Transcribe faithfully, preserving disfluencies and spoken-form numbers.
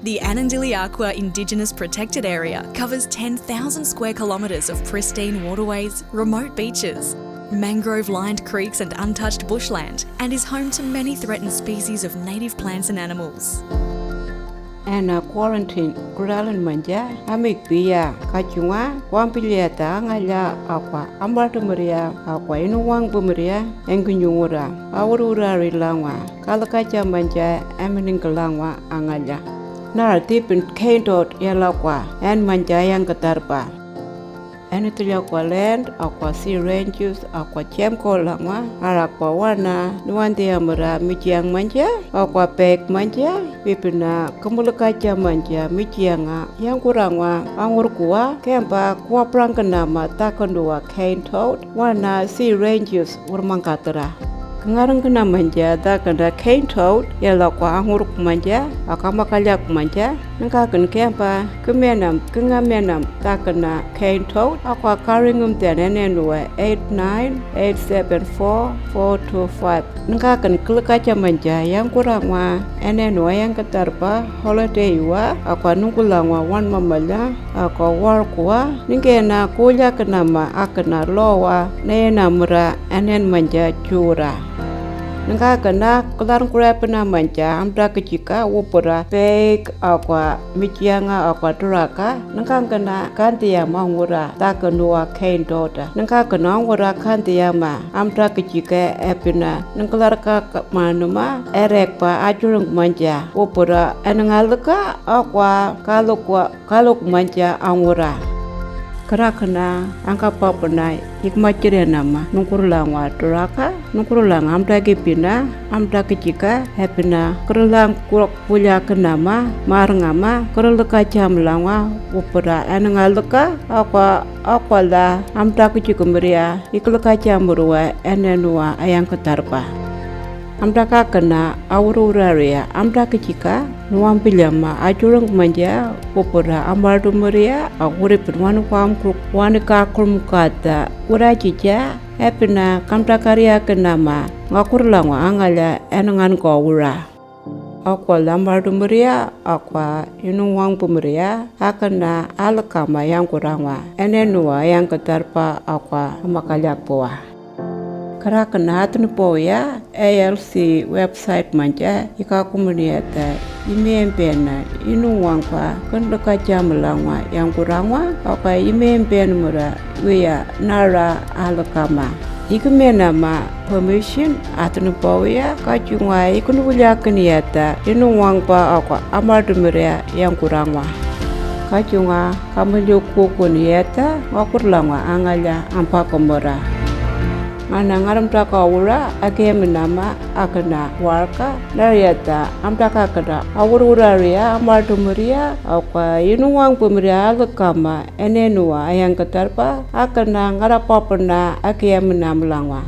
The Anandili Aqua Indigenous Protected Area covers ten thousand square kilometres of pristine waterways, remote beaches, mangrove lined creeks, and untouched bushland, and is home to many threatened species of native plants and animals. Ena quarantine kuralin manja amik biya kachunga kwampilia ta angala akwa ambartumaria akwa inuwang bumaria engunyungura awururari langwa kalakacha manja aminingalangwa angala. Nar tipin kaintot yalakwa en manja yang katarpa. Eni tulia kwa land akwa sea ranges akwa chemko langwa ara kwa wana nuwandi amura michiang manja akwa pek manja pipina kumulakacha manja michianga yangkurangwa angurkuwa kempa kwa prangkanama takanduwa kaintot wana sea ranges urmangkatra. Kangarang kana manja da kanda kain tot yala kwa angur kumanja akama kalyak kumanja nangka kan kempa kemenam kenga menam da kana kain tot akwa karingum tene nenua eight nine eight seven four four two five. Nangka kan kelakacha manja yang kurangwa enenua yang ketarpa holiday wa akwa nungkulangwa wan mamala akwa warkwa ningkena kulya kenama akena lowa nena mura enen manja chura. Nangka kena kelar kurepena manja amda kechika wupura pek akwa michianga akwa turaka nangka kena kantiama ngura takenua kain tota nangka kena ngura kantiama amda kechika epina nangkelar ka manuma erekpa ajurung manja wupura enengaleka akwa kalukwa kaluk manja angura. Kerakena angkapapena ikmachirenama nungkurulangwa turaka nungkurulang amdagi pina amdagi jika hepina kerelang kurok pulya kenama marngama kereleka jamlangwa upera enengaleka akwa akwala amdagi jikumeria ikeleka jamurua enenua ayang ketarpa. Amdaka kena awururaria amdaka jika nuampilyama ajurang manja wupura amardumaria awuripin wani kwamkruk wani kakrumkata wurajija epina kamdakaria kenama ngakurlangwa angalya enengan kowura. Akwa lamardumaria akwa inungwangpumaria akena alekama yangkurangwa enenua yangketarpa akwa amakalyakpuwa. Kerakena atnipoya A L C website manja ikakumaniata imempena inungwangpa kendeka jamelangwa yangkurangwa akwa imempen mura wiya nara alekama. Ikemenama permission atnipoya kachungwa ikunwulyakeniata inungwangpa akwa amardumaria yangkurangwa. Kachunga kamulyuk kukun yeta ngakurlangwa angalya ampakumura. Ngana ngarumtaka wura akeminama akena warka naryata amtaka kena awurwuraria amardumaria akwa inuwang pumaria alekama enenua ayangketarpa akena ngarapapena akeminamlangwa.